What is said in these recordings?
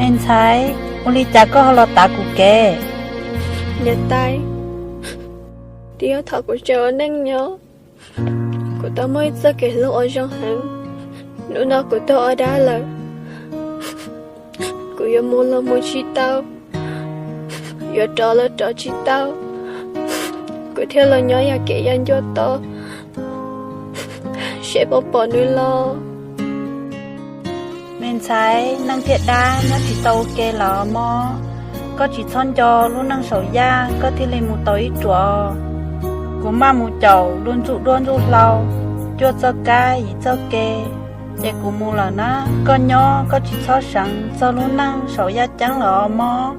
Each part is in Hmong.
Me ntxhais, ua li cas koj ho los tav kuv kev? Niam tais, twb yog thaum kuv tseem ua neej nyob, kuv tau muaj ib txoj kev hlub uas zoo heev. Hnub no kuv tau ua dab lawm, kuv yuav mus los mus tsis tau, yuav rov los rov tsis tau, kuv thiaj los nyob yam kev yam ncua to, seb puas pom nws los. Me ntxhais, neeg thiab dab nyob tsis tau ua ke los mob. Koj tsis txhob nco lub neej saum yaj koj thiaj li mus tau ib ruam. Kuv maj mus caum luag ntxuj duab ntxuj hlauv, cuaj txoj kab yim txoj ke, ces kuv mus lawm na. Koj nyob koj tsis txhob seev txog lub neej saum yaj ceeb los mob.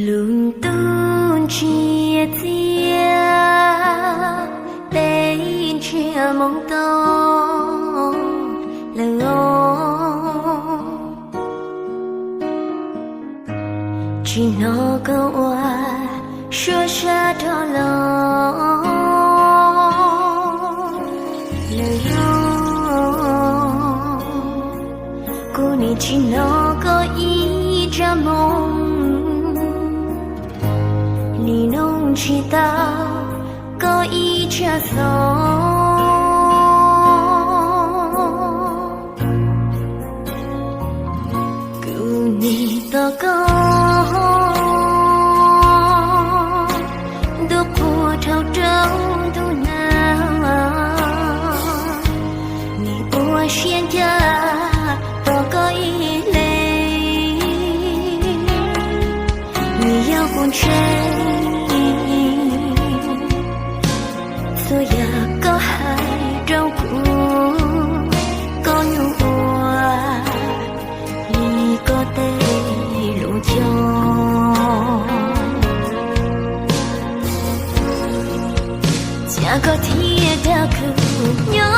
Lub ntuj ntsiav txiaj, peb ntsiag moo tau lawm os. Tsis hnov koj ua suab sab rov los lawm os. Kuv nim tsis hnov koj ib tsab moo, nim noog tsis tau koj ib tsab xov. Kuv nim tos koj ntuj qhua dhau rau ntuj nag, nim ua siab ncaj tos koj ib leeg. Nim yog kuv ntshe txhua yam koj hais rau kuv, koj yuav ua li koj tej lus cog. Cas koj thiaj dag khwv nyob